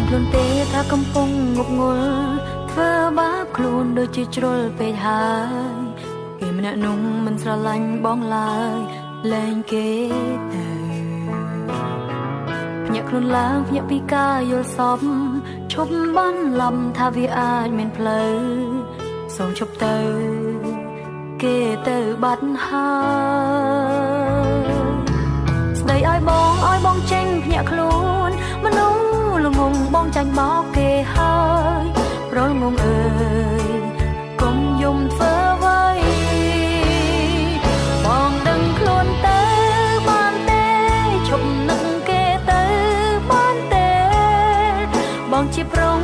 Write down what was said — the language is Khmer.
ខ្លួនទេថាកំពុងងប់ងល់ធ្វើបាបខ្លួនដូចជាជ្រុលពេកហើយគេម្នាក់នោះមិនស្រឡាញ់បងឡើយលែងគេទៅភ្ញាក់ខ្លួនឡើងភ្ញាក់ពីការយល់សពឈប់បានឡំថាវាអាចមានផ្លូវសូមឈប់ទៅគេទៅបាត់ហើយស្ដីឲ្យបងឲ្យបងចេញភ្ញាក់ខ្លួនមនុស្សល្ងងបងចាញ់បោកគេហើយប្រលងងអើយកុំយំធ្វើអ្វីបងដឹងខ្លួនទៅបានទេឈប់នឹងគេទៅបានទេបងជាប្រុង